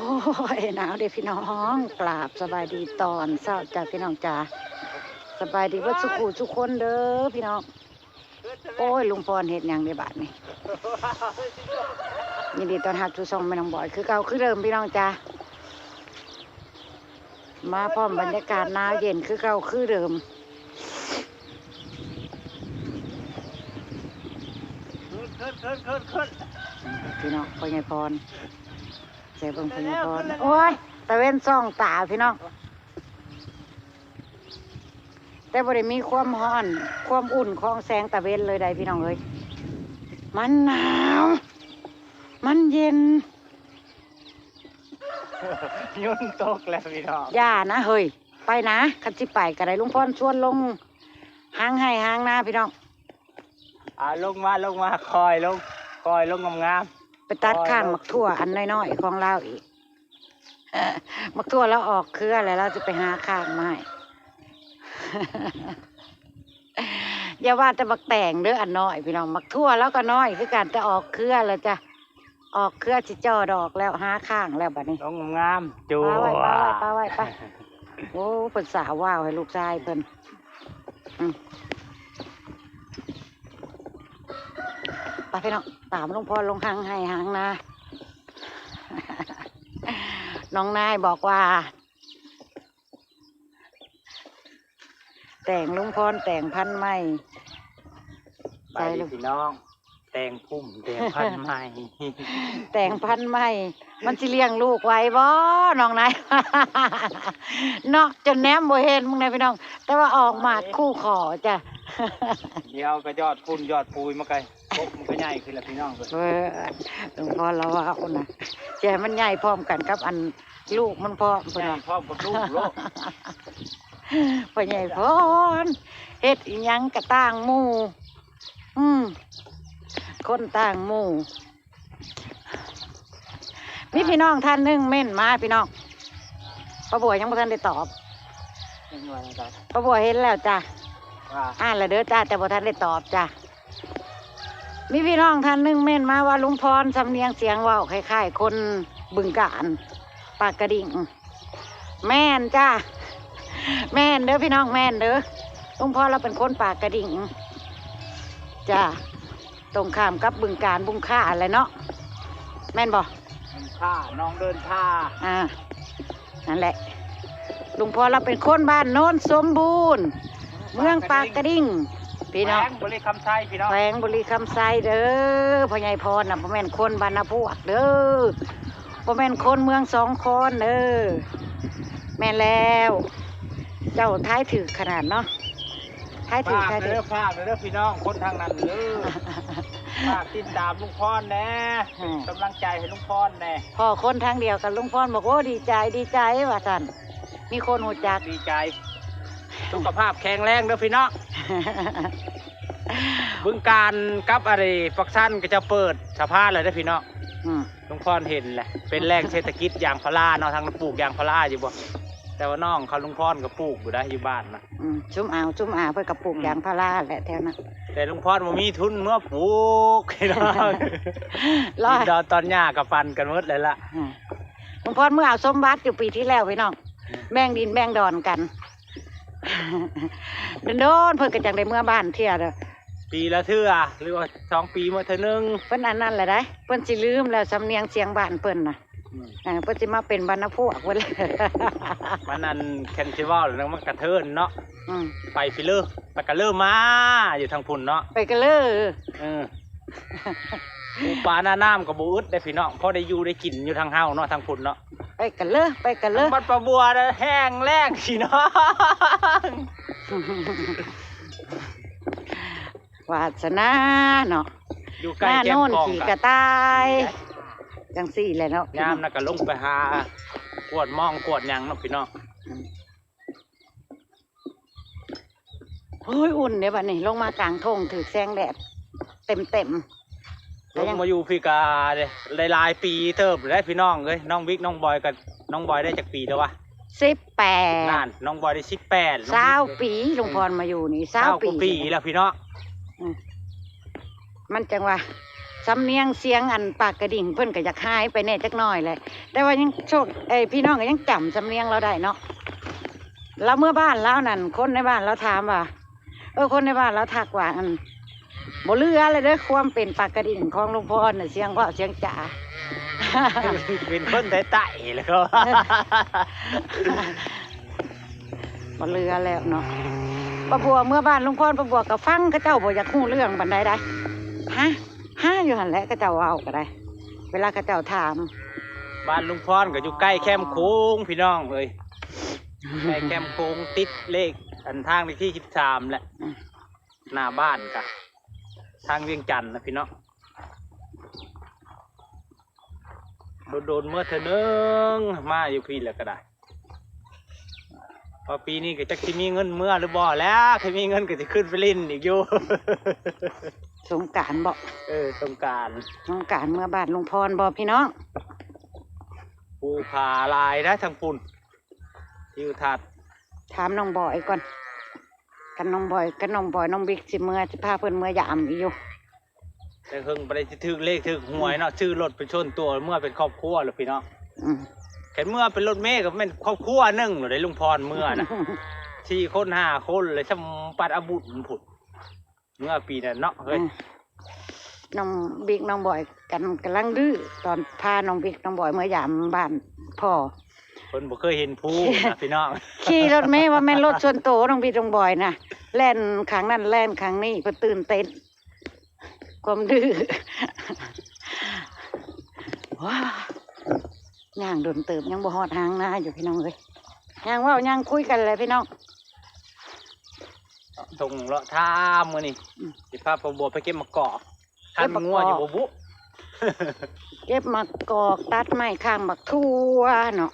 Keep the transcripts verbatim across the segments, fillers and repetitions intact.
โอ้ย หนาวเด้พี่น้อง กราบสบายดีตอนเช้าจ้าพี่น้องจ้า สบายดีเบิดสุขูสุคนเด้อพี่น้อง โอ้ย ลุงพรเฮ็ดหยังในบาดนี้ ยินดีต้อนรับสู่ช่องแม่น้องบอย คือเก่าคือเดิมพี่น้องจ้า มาพร้อมบรรยากาศหนาวเย็นคือเก่าคือเดิม ขึ้นขึ้นขึ้นขึ้น พี่น้องพ่อใหญ่พร ใส่เบิ่งพ่อใหญ่พร โอ้ย ตะเวนส่องตาพี่น้อง แต่บ่ได้มีความร้อน ความอุ่นของแสงตะเวนเลยใดพี่น้องเอ้ย มันหนาว มันเย็น ยุนตกแล้วพี่น้อง อย่านะเฮ้ย ไปนะ คันสิไปก็ได้ ลุงพรชวนลง หางไฮ่หางนาพี่น้อง อ่าลงมาลงมาคอยลงคอยลงงามๆ ไปตัดข้างหมากถั่วอันน้อยๆของลาวอีก หมากถั่วลาวออกเครือแล้วลาวจะไปหาข้างมาให้ อย่าว่าแต่หมากแตงเด้ออันน้อยพี่น้อง หมากถั่วลาวก็น้อยคือกันแต่ออกเครือแล้วจ้ะ ออกเครือสิจ่อดอกแล้วหาข้างแล้วบัดนี้ ลงงามๆจู ปาไว้ปาไว้ปาไว้ไป โอ้เพิ่นสาวว่าวให้ลูกชายเพิ่น อืมไปพี่น้อง ตามลุงพรลงหางไฮ่หางนา น้องนายบอกว่า แต่งลุงพรแต่งพันธุ์ใหม่ ไปดีพี่น้อง แต่งพุ่มแต่งพันธุ์ใหม่ แต่งพันธุ์ใหม่ มันสิเลี้ยงลูกไหวบ่น้องนาย เนาะจนแนมบ่เห็นมึงนะพี่น้อง แต่ว่าออกหมากคู่ขอจ้ะ เดี๋ยวก็ยอดพุ่นยอดปุยมาไกลกบมันก็ใหญ่ขึ้นแล้วพี่น้องเอ้ย เออลุงพรลาวว่าคนนะจะให้มันใหญ่พร้อมกันกับอันลูกมันพร้อม ใหญ่พร้อมกับลูกโลก พ่อใหญ่พรเฮ็ดอีหยังกะต่างหมู่ อืม คนต่างหมู่ มีพี่น้องท่านหนึ่งเม้นมาพี่น้อง ป้าบัวยังบ่ทันได้ตอบ ยังไงนะครับ ป้าบัวเห็นแล้วจ้ะ ว่า อ่านแล้วเด้อจ้า แต่บ่ทันได้ตอบจ้ะ มีพี่น้องท่านหนึ่งเม้นมาว่าลุงพรสำเนียงเสียงเว้าคล้ายๆ คนบึงกาฬ ปากกระดิ่ง แม่นจ้า แม่นเด้อพี่น้องแม่นเด้อ ลุงพรลาวเป็นคนปากกระดิ่งจ้า ตรงข้ามกับบึงกาฬ บุงค่าอะไรเนาะ แม่นบ่ มันท่าน้องเดินท่า อ่า นั่นแหละ ลุงพรลาวเป็นคนบ้านโนนสมบูรณ์ เมืองปากกระดิ่ง พี่น้อง แขวงบริคำไซพี่น้อง แขวงบริคำไซเด้อ พ่อใหญ่พรน่ะบ่แม่นคนบ้านนาพวกเด้อ บ่แม่นคนเมืองสองคอนเด้อ แม่นแล้ว เจ้าทายถืกขนาดเนาะ ทายถืก ฝาก ทายถื เด้ ก อฝากเด้อพี่น้องคนทางนั้นเด้อ ฝากติดตามลุงพรแหน่ อืม กำลังใจให้ลุงพรแหน่ พอคนทางเดียวกับลุงพรบอก โอ้ ดีใจ ดีใจ ว่าซั่น มีคนฮู้จัก ดีใจ สุขภาพแข็งแรงเด้อพี่น้อง บึงกาฬกับอะไรปักสันก็จะเปิดสภาเลยเด้อพี่น้อง อืม ลุงพรเห็นแหละ เป็นแหล่งเศรษฐกิจยางพาราเนาะ ทางปลูกยางพาราอยู่บ่ แต่ว่าน้องเขาลุงพรก็ปลูกอยู่ได้อยู่บ้านนะ อืม ซุมเอา ซุมเอา เพิ่นก็ปลูก อืม ยางพาราแหละแถวนั้น แต่ลุงพรบ่มีทุนเมื่อปลูก พี่น้อง รอ ดินดอนตอนหญ้ากับปันกันหมดเลยละ อ่า ลุงพรเมื่อเอาสมบัติอยู่ปีที่แล้วพี่น้อง แบ่งดินแบ่งดอนกัน โดนๆ เพิ่นก็จังได้เมื่อบ้านเทื่อเด้อ ปีละเทื่อหรือว่าสองปีเมื่อเทื่อนึง เพิ่นอันนั้นแหละได้ เพิ่นสิลืมแล้วสำเนียงเสียงบ้านเพิ่นน่ะ อืม เออ เพิ่นสิมาเป็นบ้านนาพวกเพิ่นเลย มันนั่นแคนซิวัลแล้วมันกระเทินเนาะ อืม ไปฟิเลอร์ไปกะเลอร์มาอยู่ทางพุ่นเนาะ ไปกะเลิอ เออปูปลาหน้าน้ำกับบ่อึดได้พี่น้อง พอได้อยู่ได้กินอยู่ทางเฮาเนาะทางพุ่นเนาะ ไปกะเลิอ ไปกะเลิอ บัดปลาบัวน่ะแห้งแล้งพี่น้อง วาสนาเนาะ อยู่ใกล้ หน้า แก้ม โน่น กอง ขี่ กั กระ น ต่าย จังซี่แหละเนาะ ยามนั้นก็ลงไปหา กวดมองกวดหยังเนาะพี่น้อง โอ้ย อุ่นเด้บัดนี้ ลงมากลางทงถือแสงแดด เต็มเต็มๆ ลงมาอยู่พี่กาได้หลายปีเติบแล้วพี่น้องเอ้ย น้องวิกน้องบอยกับน้องบอยได้จักปีแล้ววะ สิบแปด นั่นน้องบอยได้สิบแปด ซาวปีลุงพรมาอยู่นี่ซาว ซาวก ปี ว่าปีแล้วพี่น้อง อืมมันจังว่า สำเนียงเสียงอันปากกระดิ่งเพิ่นก็อยากหายไปแหน่จักหน่อยแหละ แต่ว่ายังโชค เอ้ย พี่น้องก็ยังจำสำเนียงลาวได้เนาะ ลาวเมือบ้านลาวนั่น คนในบ้านลาวถามว่า เออ คนในบ้านลาวทักว่า อัน บ่เหลือเลยเด้อ ความเป็นปากกระดิ่งของลุงพรน่ะ เสียงเว้าเสียงจ๋า เป็นคนใต้ๆ แล้วก็ บ่เหลือแล้วเนาะ ป้าบัวเมือบ้านลุงพร ป้าบัวก็ฟังเขาเจ้าบ่อยากฮู้เรื่องปานใดได้ ฮะ ฮะอยู่หั่นแหละ เขาเจ้าเว้าก็ได้ เวลาเขาเจ้าถาม บ้านลุงพรก็อยู่ใกล้แคมโค้งพี่น้องเอ้ย ใกล้แคมโค้งติดเลข อันทางเลขที่สิบสามแหละ อืม หน้าบ้านกะ ทางเวียงจันทน์นะพี่น้อง โดนๆ เมื่อเทื่อนึง มาอยู่พี้แล้วก็ได้ พอปีนี้ก็จักสิมีเงินเมื่อหรือบ่แล้ว คันมีเงินก็สิขึ้นไปเล่นอีกอยู่ สงกรานต์บ่ เออ สงกรานต์ สงกรานต์เมือบ้านลุงพรบ่พี่น้อง ภูผาหลายนะทางพุ้น ทิวทัศน์ ถามน้องบอยก่อน คันน้องบอย คันน้องบอย น้องบิ๊กสิเมือ สิพาเพิ่นเมือยามอีกอยู่ แต่เพิ่งบ่ได้สิถืกเลขถืกหวยเนาะ ซื้อรถเป็นส่วนตัว เมือเป็นครอบครัวแล้วพี่น้อง อืม คันเมือเป็นรถเมล์ก็แม่นครอบครัวหนึ่งเลย ลุงพรเมือน่ะ สี่คนห้าคนเลย สำปัดอาบุญพุ้น เมือปีนั้นเนาะ เฮ้ย อืม น้องบิ๊กน้องบอยกันกำลังดื้อ ตอนพาน้องบิ๊กน้องบอยเมือยามบ้านพ่อ เพิ่นบ่เคยเห็นภูนะพี่น้อง ขี่รถเมล์ว่าแม่นรถส่วนตัวน้องบิ๊กน้องบอยนะ แล่นข้างนั้นแล่นข้างนี้ เพิ่นตื่นเต้น ความดื้อ ว้า ย่างโดนเติบยังบ่ฮอดหางนาอยู่พี่น้องเอ้ย ย่างเว้าย่างคุยกันเลยพี่น้อง ส่งเลาะทางมื้อนี้ อืม สิพาป้าบัวไปเก็บมะกอก เก็บมะกอก คันงัวอยู่บ่บุ เก็บมะกอกตัดไม้ข้างบักทั่วเนาะ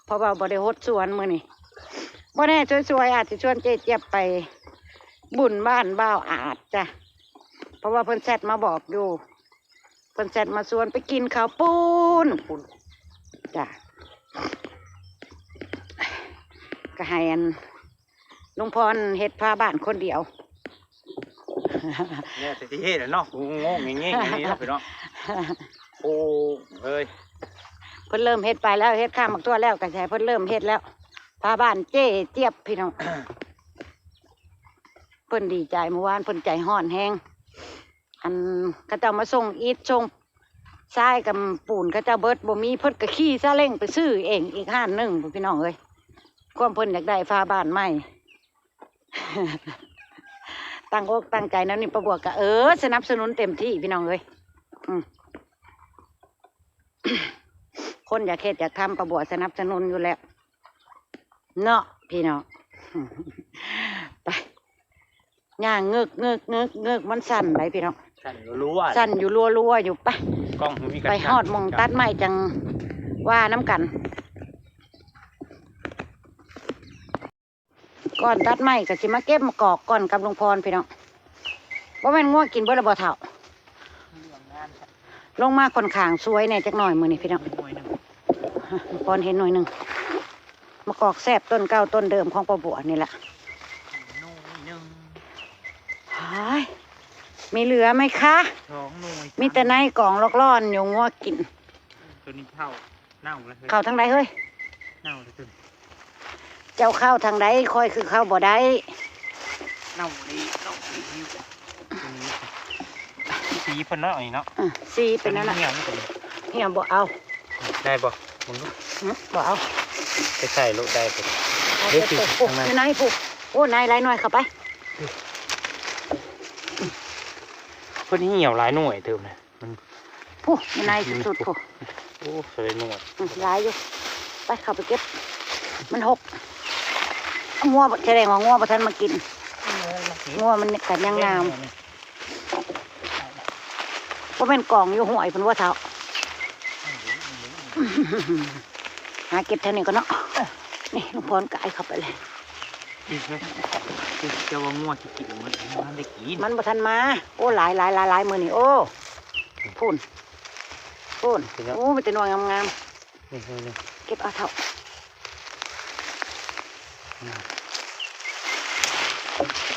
เพราะว่าบ่ได้ฮดสวนมื้อนี้ บ่แน่สวยๆ อาจสิชวนเจ๊เจี๊ยบไปบุญบ้านบ่าวอาจจ้ะ เพราะว่าเพิ่นแชทมาบอกอยู่ เพิ่นแชทมาชวนไปกินข้าวปุ้น ปุ้น จ้ะ ก็ให้อัน ลุงพรเฮ็ดพาบ้านคนเดียว เนี่ยแต่ที่เฮ็ดน่ะเนาะ งงๆ เง่งๆ อย่างนี้เนาะพี่น้อง โอ้ เอ้ย เพิ่นเริ่มเฮ็ดไปแล้ว เฮ็ดข้างบักทั่วแล้ว ก็สิให้เพิ่นเริ่มเฮ็ดแล้ว พาบ้านเจ๊เจี๊ยบพี่น้อง เพิ่นดีใจเมื่อวาน เพิ่นใจฮ้อนแฮง อันเขาเจ้ามาส่งอิฐส่งทรายกับปูน เขาเจ้าเบิดบ่มี เพิ่นก็ขี่ซาเล้งไปซื้อเองอีกห้านหนึ่งพู้นพี่น้องเอ้ย ความเพิ่นอยากได้ฝาบ้านใหม่ ตั้งอกตั้งใจนำนี่ ป้าบัวก็ เออ สนับสนุนเต็มที่พี่น้องเอ้ย อืม คนอยากเฮ็ดอยากทำ ป้าบัวสนับสนุนอยู่แล้ว เนาะพี่น้อง ไป ย่างเงึกเงึกเงึกเงึก มันสั่นไดพี่น้อง สั่นรัวๆ สั่นอยู่รัวๆ อยู่ ไป กล้องมีกัน ไปฮอดหม่องตัดไม้จังว่านำกัน ก่อนตัดไม้ก็สิมาเก็บมะกอกก่อนกับลุงพรพี่น้อง บ่แม่นงัวกินเบิดแล้วบ่เฒ่า ลงมาค่อนข้างสวยแน่จักหน่อยมื้อนี้พี่น้อง หน่วยหนึ่ง พรเห็นหน่วยหนึ่ง มะกอกแซ่บต้นเก่าต้นเดิมของป้าบัวนี่แหละ หน่วยหนึ่ง หาย มีเหลือไหมคะ สองหน่วย มีแต่ในกล่องลอกล่อนอยู่งัวกิน ตัวนี้เท่า เน่าแล้วเฮ้ย เข้าทางใดเฮ้ย เน่าแล้วตัวนี้ เจ้าเข้าทางใด ข้อยคือเข้าบ่ได้ เน่าเลย เน่าเลย ตัวนี้ สีเพิ่นเนาะ อันนี้เนาะ อ่ะ สีเป็นนั่นน่ะ เหี่ยวมันเป็น เหี่ยวบ่เอา ได้บ่ มึงดู อืม บ่เอา ไปใส่ลูกได้บ่ เอา เดี๋ยว ไป สิ ปลูก ข้างใน อยู่ไหนปลูก โอ้ นายหลายหน่วยเข้าไป เพิ่นเหี่ยวหลายหน่วยเติมนะ มัน ผู้ อยู่ในสุดๆ ผู้ โอ้ ใส่หน่วย อืม หลายอยู่ ไป เข้าไปเก็บ มันหก งัว แสดงว่างัวบ่ทันมากิน งัวมันกัดยังงาม บ่แม่นกองอยู่ห้วยพุ้นว่าเฒ่า หาเก็บแถวนี้ก่อนเนาะ นี่ลุงพรกายเข้าไปเลย นี่เฮ้ย เจ้าว่างัวสิกินมัน มันได้กิน มันบ่ทันมา โอ้ หลายหลายหลายหลายมื้อนี้ โอ้ พู้น พู้น พี่น้อง โอ้ มีแต่หน่วยงามๆ นี่ นี่ นี่ เก็บเอาเฒ่า อืม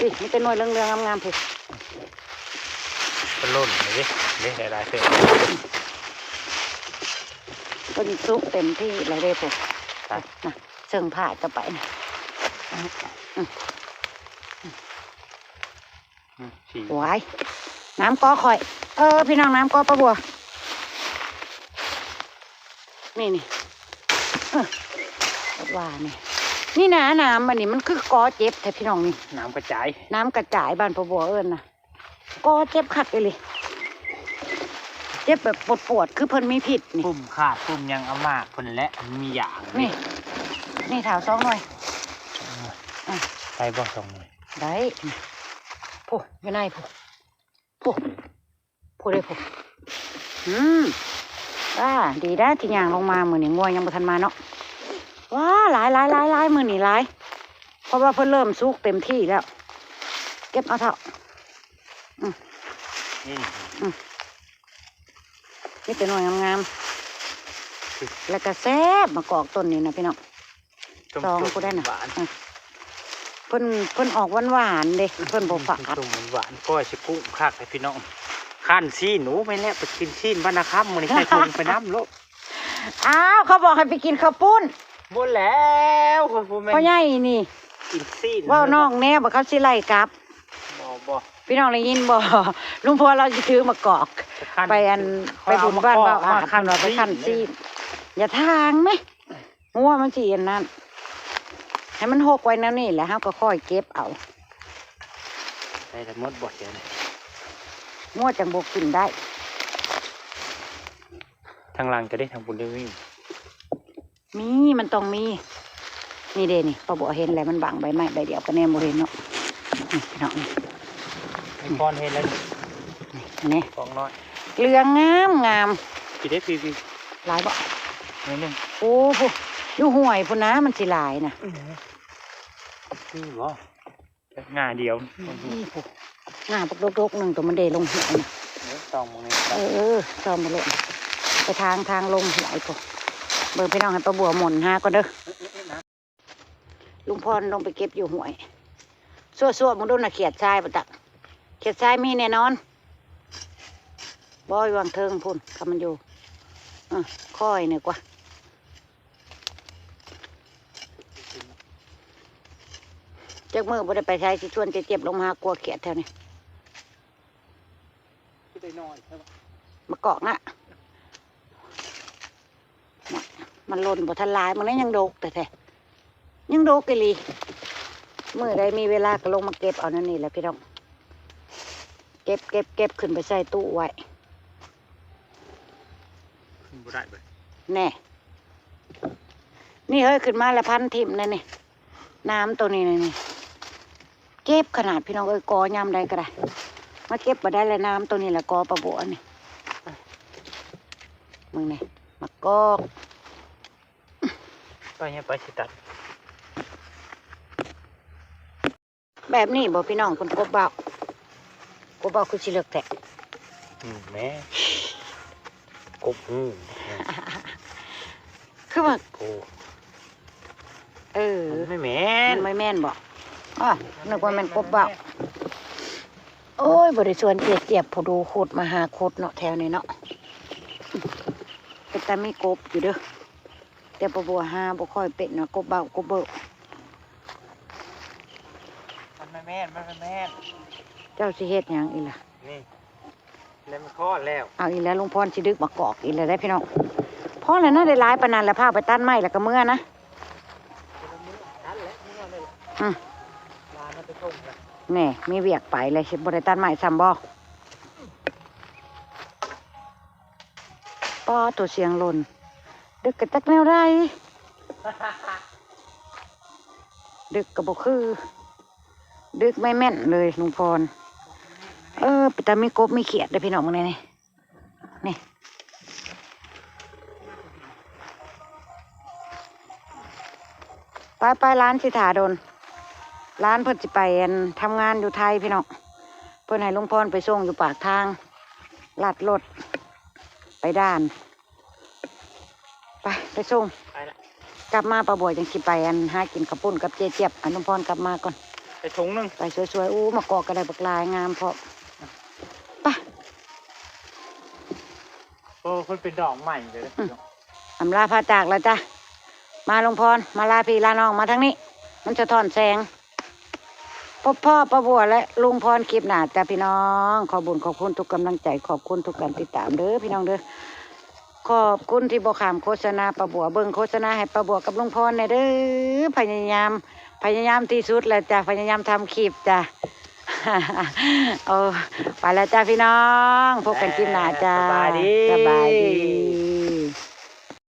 นี่ มีแต่หน่วยเหลืองๆ งามๆ พี่ เป็นหล่นเลยดิ เด้หลายๆเส้น เพิ่นสุกเต็มที่แล้วเด้พุ้น ไป นะ เซิงผ้าจะไปนะ อืม อืม อืม สี่ หวาย น้ำกอข่อย เออ พี่น้อง น้ำกอปลาบัว นี่ นี่ เออ ว่านี่ นี่นะ น้ำอันนี้มันคือกอเจ็บแท้พี่น้องนี่ น้ำกระจาย น้ำกระจายบ้านปลาบัวเอิ้นนะ กอเจ็บคักอีหลี เจ็บแบบปวดๆ คือเพิ่นมีพิษนี่ ปุ่มขาด ปุ่มหยังเอามากเพิ่นแหละ มันมียา นี่ นี่ถาวสองหน่วย อ่ะ ได้บ่สองหน่วย ได้ พุ้น อยู่ในพุ้น พุ้น พุ้นเด้พุ้น อืม อ่า ดีนะที่ย่างลงมา มื้อนี้งัวยังบ่ทันมาเนาะ ว้า หลาย หลาย หลาย หลาย มื้อนี้หลาย เพราะว่าเพิ่นเริ่มสุกเต็มที่แล้ว เก็บเอาเถาะ อืม นี่ อืม นี่เป็นหน่วยงามๆ แล้วก็แซ่บ มะกอกต้นนี้นะพี่น้อง ส้มๆ สองผู้ได้น่ะ หวาน อืม เพิ่น เพิ่นออกหวานๆ เด้ เพิ่นบ่ฝาด ส้มๆ หวานๆ ก้อยใส่กุ้งคักเลยพี่น้อง คั่นซี้น โอ้ แม่นแล้ว ไปกินซี้นบ้านนาคำมื้อนี้ ใส่ถุงไปนำโลด อ้าว เขาบอกให้ไปกินข้าวปุ้น บ่แล้ว ข้อยบ่แม่น พ่อใหญ่นี่ กินซี้น เว้าน้องแน่ บ่เขาสิไล่กลับ บ่ บ่ พี่น้องได้ยินบ่ ลุงพลเราสิถือมะกอก ไปคั่น ไปอัน ข้อยเอา ไปบุญบ้าน มะกอก บ่าวอาบ มาคั่น เพิ่นว่าไปคั่นซี้น ซี้น อย่าทางแม่ งัวมันสิอันนั้น ให้มันหกไว้แนวนี้แหละ เฮาก็ค่อยเก็บเอา ได้ทั้งหมดบ่เดี๋ยวนี้ งัวจังบ่กินได้ ทางหลังก็ได้ ทางบุญได้วิ่ง มี มันต้องมี นี่เด้นี่ ปลาบัวเห็นแล้ว มันบังใบไม้ใบเดียวก็แนมบ่เห็นเนาะ นี่พี่น้อง นี่ ไอ้พรเห็นแล้วนี่ นี่ อันนี้ กองน้อย เหลืองงามงาม พี่เด้พี่ พี่ หลายบ่ หน่อยหนึ่ง โอ้โห อยู่ห้วยพุ้นนะ มันสิหลายนะ อือหือ นี่บ่ ง่าเดียว นี่พุ้น ง่าบักดกๆ หนึ่ง ตัวมันเด้ลงห้วยนะ เดี๋ยวส่องหม่องนี้ เออ ส่องมาเลย ไปทาง ทางลงห้วยพุ้น เบิ่งพี่น้อง ให้ปลาบัวหม่นหาก่อนเด้อ ลุงพรลงไปเก็บอยู่ห้วย ซั่วๆ มึงดูน่ะ เขียดทรายบ่ตัก เขียดทรายมีแน่นอน บ่อยู่วังเทิงพุ้น คันมันอยู่ อ่ะ ค่อยนี่กว่า จักมื้อบ่ได้ไปไส สิชวนเจ๊เจี๊ยบลงมาหากลัวเขียดแถวนี้ คือได้น้อยใช่ปะ มะกอกนะ มันหล่นบ่ทันหลาย มันยังดกแท้ๆ ยังดกอีหลี มื้อใดมีเวลาก็ลงมาเก็บเอานั่นนี่แหละพี่น้อง เก็บ เก็บ เก็บขึ้นไปใส่ตู้ไว้ ขึ้นบ่ได้เบิด แน่ นี่เฮ้ย ขึ้นมาแล้วพันถิ่มเลยนี่ น้ำตัวนี้นี่ เก็บขนาดพี่น้องเอ้ย กอยามใดก็ได้ มาเก็บมาได้แล้ว น้ำตัวนี้แหละ กอปลาบัวนี่ มึงนี่ มะกอก ไปเนี่ย ไปสิตัด แบบนี้บ่พี่น้อง คุณกบเบา กบเบาคือสิเลิกแท้ อืม แม่ กบหู คือว่า โอ้ เออ มันไม่แม่น มันไม่แม่นบ่ อ้อ นึกว่าแม่นกบเบา โอ้ย บ่ได้ชวนเจ๊เจี๊ยบผู้ดูขุดมาหาขุดเนาะ แถวนี้เนาะ เป็นตามีกบอยู่เด้อ แต่ปลาบัวหาบ่ค่อยเป็นเนาะ กบเบากบเบา มันไม่แม่น มันไม่แม่น เจ้าสิเฮ็ดหยังอีหล่ะ นี่ เล่นมันคลอดแล้ว เอาอีกแล้ว ลุงพรสิดึกมากอกอีกแล้วได้อพี่น้อง พอแล้วนะ ได้หลายปานนั้นแล้ว พาไปตัดไม้แล้วก็เมือนะ ตัดแล้วเมือเลย อืม ลามันไปส่งแล้ว แหน่ มีเวียกไปเลย สิบ่ได้ตัดไม้ซ้ำบ่ ป้อ ตัวเสียงหล่น ดึกกะจักแนวใด ดึกกะบ่คือ ดึกไม่แม่นเลยลุงพร เออ เป็นตามีกบมีเขียดเด้อพี่น้อง มื้อนี้นี่ นี่ ไปไป หลานสิถ่าโดน หลานเพิ่นสิไปอันทำงานอยู่ไทยพี่น้อง เพิ่นให้ลุงพรไปส่งอยู่ปากทาง ลัดรถ ไปด่าน ไป ไปส่ง ไปละ กลับมาป้าบัวจังสิไปอันหากินข้าวปุ้นกับเจ๊เจี๊ยบ ให้ลุงพรกลับมาก่อน ไปถุงหนึ่ง ไปสวยๆ อู้ มะกอกก็ได้บักหลายงามพร้อม ไป โอ้ คนเป็นดอกใหม่เลย อำลาพาจากแล้วจ้ะ มาลุงพร มาลาพี่ลาน้อง มาทางนี้ มันสะท้อนแสง พบพ่อป้าบัวและลุงพรคลิปหน้าจ้ะพี่น้อง ขอบุญขอบคุณทุกกำลังใจ ขอบคุณทุกการติดตามเด้อพี่น้องเด้อ ขอบคุณที่บ่ข้ามโฆษณาป้าบัว เบิ่งโฆษณาให้ป้าบัวกับลุงพรแหน่เด้อ พยายาม พยายามที่สุดแล้วจ้ะ พยายามทำคลิปจ้ะ โอ้ ไปแล้วจ้ะพี่น้อง พบกันคลิปหน้าจ้ะ สบายดี สบายดี